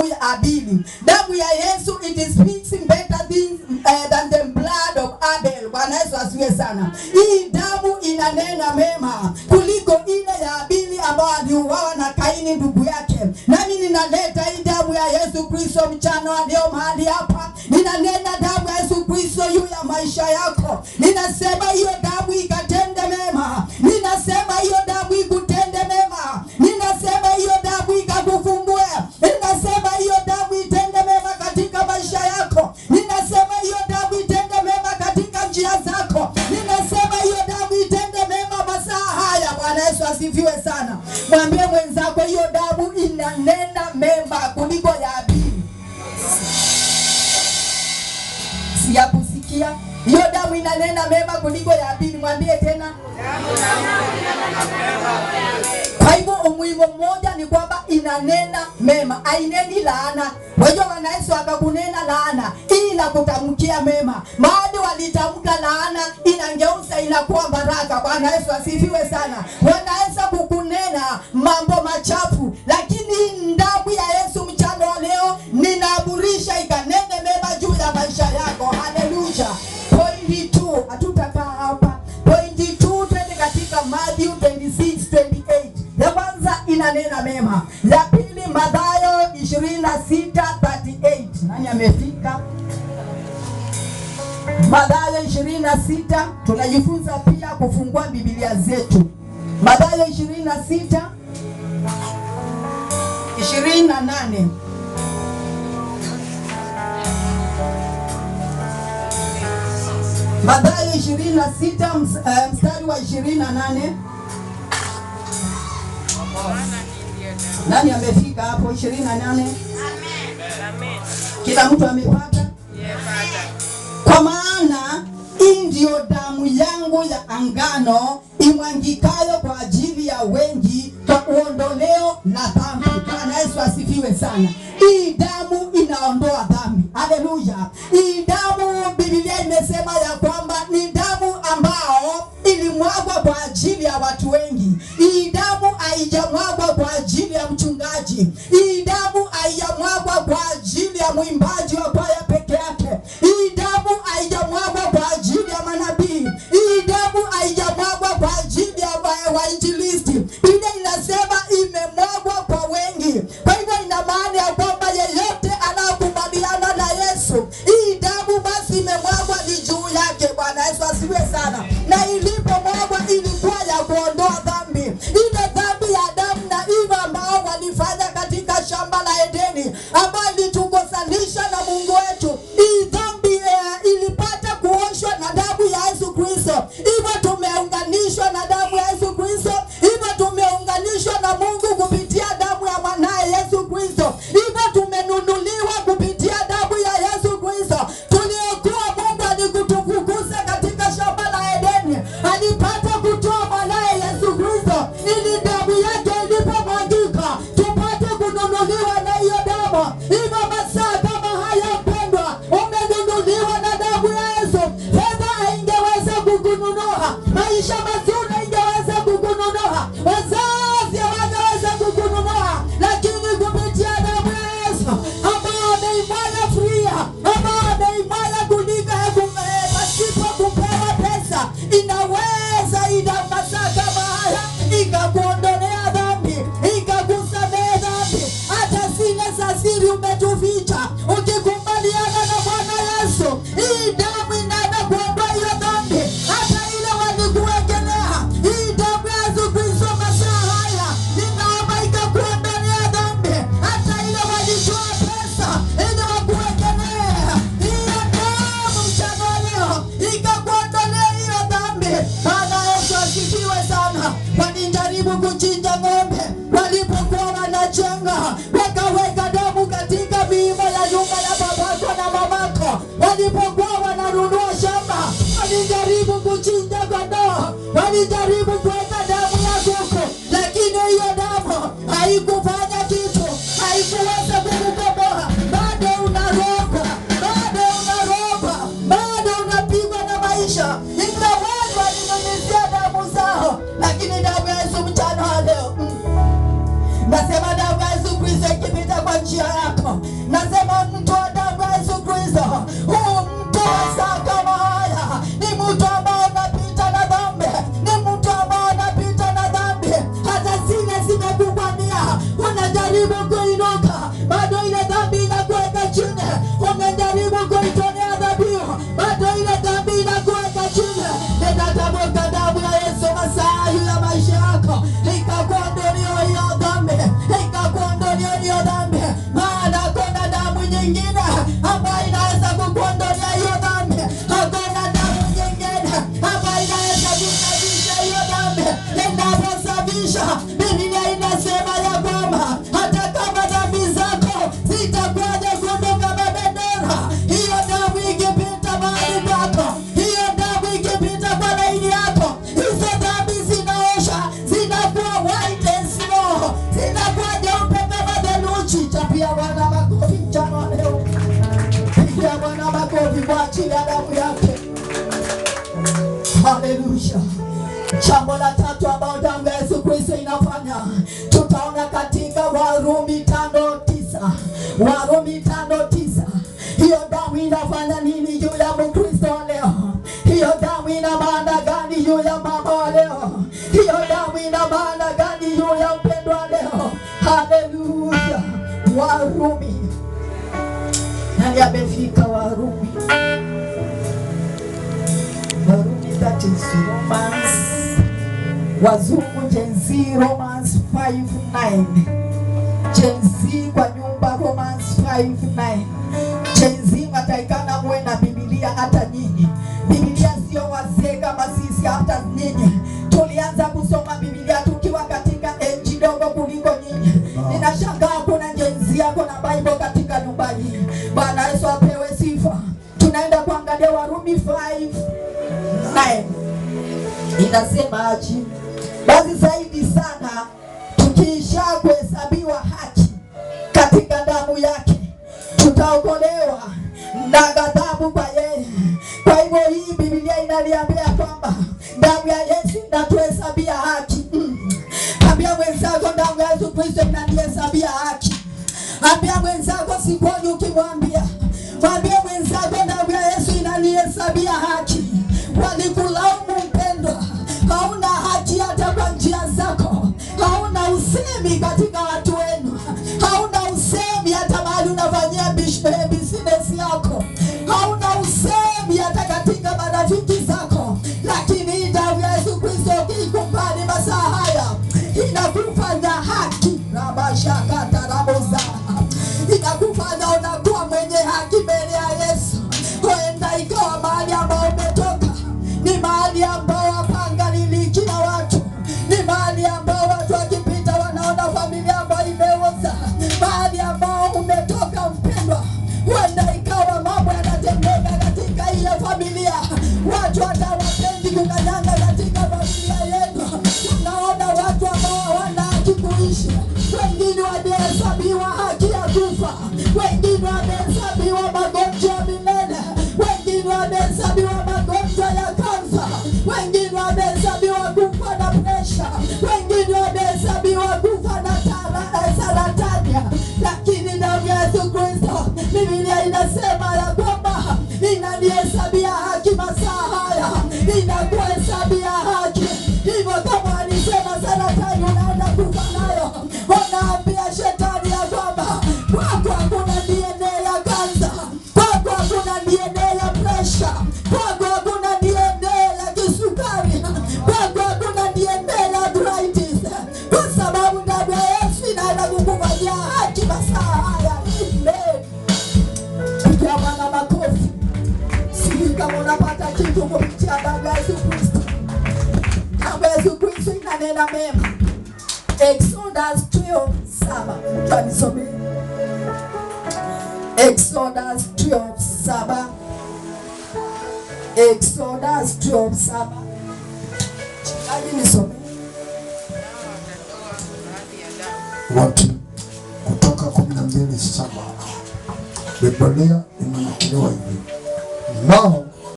ya Abili. Damu ya Yesu, it is speaks better things than the blood of Abel. Bwana Yesu asifiwe sana. Hii damu inanena mema kuliko ile ya Abili ambayo aliuawa na Kaini ndugu yake. Nami ninaleta hii damu ya Yesu Kristo mchana wa leo mahali hapa. Ninanena damu ya Yesu Kristo juu ya maisha yako. Ninasema hiyo damu ikatende mema. Ninasema hiyo damu ikutende mema. Ninasema hiyo damu ikakufungue. Ninasema hiyo damu itende mema katika maisha yako. Ninasema hiyo damu itende mema katika njia zako. Ninasema hiyo damu itende mema masaa haya. Bwana Yesu asifiwe sana. Mwambie mwenzako hiyo damu inanena mema kuliko ya Abili. Siyakusikia. Hiyo damu inanena mema kuliko ya Abili. Mwambie tena. Kwa hivyo umuhimu mmoja ni kwamba inanena mema, haineni laana. Wajua Bwana Yesu akakunena laana, hii inakutamkia mema. Mahali walitamka laana, inangeuza inakuwa baraka. Bwana Yesu asifiwe sana. Wanaweza kukunena mambo machafu, lakini damu ya Yesu mchana wa leo ninaamurisha ikanene mema juu ya maisha yako. Haleluya. Pointi 2, hatutakaa hapa. Pointi 2, twende katika Matthew 26:28. Ya kwanza inanena mema. Ya pili Mathayo 26:38. Nani amefika? Mathayo 26, tunajifunza pia kufungua Biblia zetu. Mathayo 26:28. Mathayo 26 mstari wa 28. Nani amefika hapo 28? Amen. Kila mtu amepata? Kwa maana hii ndiyo damu yangu ya angano imwangikayo kwa ajili ya wengi kwa uondoleo la dhambi. Bwana Yesu asifiwe sana. Hii damu inaondoa dhambi. Haleluya. Hii damu Biblia imesema ya kwamba ni damu ambao ilimwagwa kwa ajili ya watu wengi. Hii damu haijamwagwa kwa ajili ya mchungaji. Hii damu haijamwagwa kwa ajili ya mwimbaji wa kwaya peke yake. Hii damu haijamwagwa kwa ajili ya manabii. Hii damu haijamwagwa kwa ajili ya wainjilisti. Biblia inasema imemwagwa kwa wengi. Kwa hivyo ina maana ya kwamba yeyote anayekubaliana na Yesu, hii damu basi imemwagwa ni juu yake. Bwana Yesu asifiwe sana. Na ilipomwagwa ilikuwa ya kuondoa dhambi. Ile dhambi ya Adamu na Eva ambao walifanya katika shamba la Edeni, ambayo ilitukosanisha na Mungu wetu. Hii dhambi ilipata kuoshwa na damu ya Yesu Kristo. Hivyo tumeunganishwa na damu ya Yesu Kristo. Hivyo tumeunganishwa na Mungu kupitia damu ya mwanae Yesu Kristo. Hivyo tumenunuliwa kupitia damu ya Yesu Kristo. Tuliokuwa Mungu alikutufukuza katika shamba la Edeni, alipata kutoa mwanae Yesu Kristo ili damu yake ilipomwagika tupate kununuliwa na hiyo damu. Hivyo masaa kama haya mpendwa, umenunuliwa na damu ya Yesu. Fedha haingeweza kukununua, maisha mazuri haingeweza kukununua, wazazi hawangeweza kukununua, lakini kupitia damu ya Yesu ambayo ameimwaga free, ambayo ameimwaga kuliko pasipo kupewa pesa, inaweza ida masaa kama haya ikakuondolea dhambi, ikakusamehe dhambi, hata zile za siri ume ajili ya damu yake. Haleluya. Jambo la tatu ambalo damu ya Yesu Kristo inafanya, tutaona katika Warumi 5:9. Warumi 5:9. Hiyo damu inafanya nini juu ya Mkristo wa leo? Hiyo damu ina maana gani juu ya mama wa leo? Hiyo damu ina maana gani juu ya mpendwa wa leo? Haleluya. Warumi. Nani amefika Warumi? Warumi, that is Romans. Wazungu Gen Z, Romans 5:9. Gen Z kwa nyumba, Romans 5:9. Gen Z mtaikana muwe na Biblia hata nyinyi. Biblia sio wazee kama sisi, hata nyinyi. Tulianza kusoma Biblia tukiwa katika age dogo kuliko nyinyi. Ninashangaa kuna Gen Z yako na Bible katika nyumba hii. Bwana Yesu apewe sifa. Tunaenda kuangalia Warumi 5:9. Inasema aje? Basi zaidi sana tukiisha kuhesabiwa haki katika damu yake, tutaokolewa na ghadhabu kwa yeye. Kwa hivyo hii Biblia inaliambia kwamba damu ya Yesu inatuhesabia haki. Ambia mwenzako, damu ya Yesu Kristo inanihesabia haki. Ambia mwenzako, sikuoni ukimwambia. Mwambie mwenzako, damu ya Yesu inanihesabia haki. Walikulaumu mpendwa, hauna haki hata kwa njia zako, hauna usemi katika watu wenu, hauna usemi hata mahali unafanyia business yako, hauna usemi hata katika marafiki zako, lakini damu ya Yesu Kristo ukikubali masaa haya inakufanya haki. Rabashakataraboza, inakufanya unakuwa mwenye haki mbele ya Yesu. Huenda ikawa mahali ambao umetoka ni mahali ambao hapaangaliliki na watu, ni mahali ambao watu wakipita wanaona familia ambayo imeoza. Mahali ambao umetoka mpendwa, huenda ikawa mambo yanatendeka katika ile familia, watu hata hawapendi kukanyanga katika familia yenu. Unaona watu ambao hawana haki kuishi, wengine wamehesabiwa haki ya kufa, wengine wamehesabiwa magonjwa ya milele, wengine wamehesabiwa magonjwa ya kansa, wengine wamehesabiwa kufa na presha, wengine wamehesabiwa kufa na saratani. Lakini damu ya Yesu Kristo, Biblia inasema ya kwamba inanihesabia haki masaa haya, inakuhesabia haki. Hivyo kama alisema saratani unaenda kufa nayo, unaambia shetani ya kwamba kwako hakuna DNA ya kansa, kwako hakuna DNA ya presha, kwako hakuna DNA ya kisukari, kwako hakuna DNA ya arthritis, kwa sababu damu ya Yesu inaenda kukufanyia haki masaa haya. Amen. Pigia Bwana makofi. Sijui kama unapata kitu kupitia damu ya Yesu Kristo. Damu ya Yesu Kristo inanena mema. Exodus 12:7. Mtu anisomee. Exodus 12:7. Exodus 12:7. Mchungaji nisomee. Nao watatoa baadhi ya damu Watu Kutoka 12:7, Biblia imenakiliwa hivi: nao